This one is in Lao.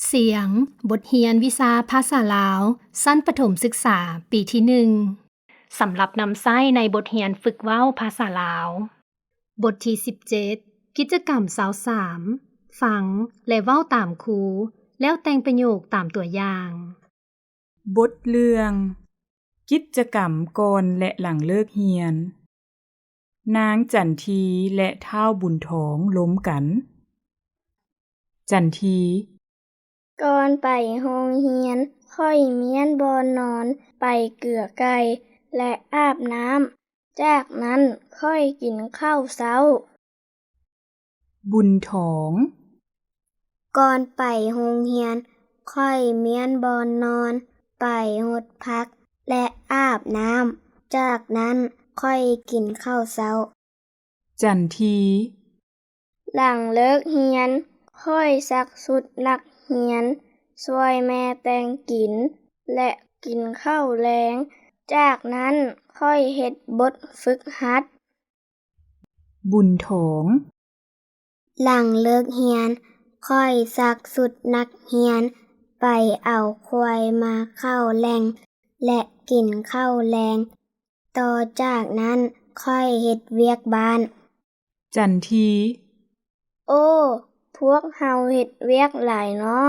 ສຽງ ບົດຮຽນວິຊາພາສາລາວ ຊັ້ນປະຖົມສຶກສາ ປີທີໜຶ່ງ ສຳລັບນຳໃຊ້ໃນບົດຮຽນຝຶກເວົ້າພາສາລາວ. ບົດທີສິບເຈັດ ກິດຈະກຳຊາວສາມ ຟັງ ແລະ ເວົ້າຕາມຄູ ແລ້ວແຕ່ງປະໂຫຍກຕາມຕົວຢ່າງ. ບົດເລື່ອງ ກິດຈະກຳກ່ອນ ແລະ ຫຼັງເລີກຮຽນ. ນາງຈັນທີ ແລະ ທ້າວບຸນທອງລົມກັນ. ຈັນທີ ກ່ອນໄປໂຮງຮຽນ ຂ້ອຍມ້ຽນບ່ອນນອນ, ໄປເກືອໄກ່ ແລະ ອາບນ້ຳ. ຈາກນັ້ນຂ້ອຍກິນເຂົ້າເຊົ້າ. ບຸນທອງ ກ່ອນໄປໂຮງຮຽນ ຂ້ອຍມ້ຽນບ່ອນນອນ, ໄປຫົດຜັກ ແລະ ອາບນ້ຳ. ຈາກນັ້ນຂ້ອຍກິນເຂົ້າເຊົ້າ. ຈັນທີ ຫຼັງເລີກຮຽນ ຂ້ອຍຊັກຊຸດນັກຮຽນ, ຊ່ວຍແມ່ແຕ່ງກິນ ແລະ ກິນເຂົ້າແລງ. ຈາກນັ້ນຂ້ອຍເຮັດບົດຝຶກຫັດ. ບຸນທອງ ຫຼັງເລີກຮຽນ ຂ້ອຍຊັກຊຸດນັກຮຽນ, ໄປເອົາຂວາຍມາເຂົ້າແລງ ແລະ ກິນເຂົ້າແລງ. ຕໍ່ຈາກນັ້ນຂ້ອຍເຮັດວຽກບ້ານ. ຈັນທີ ໂອ້ ພວກເຮົາເຮັດວຽກຫຼາຍເນາະ.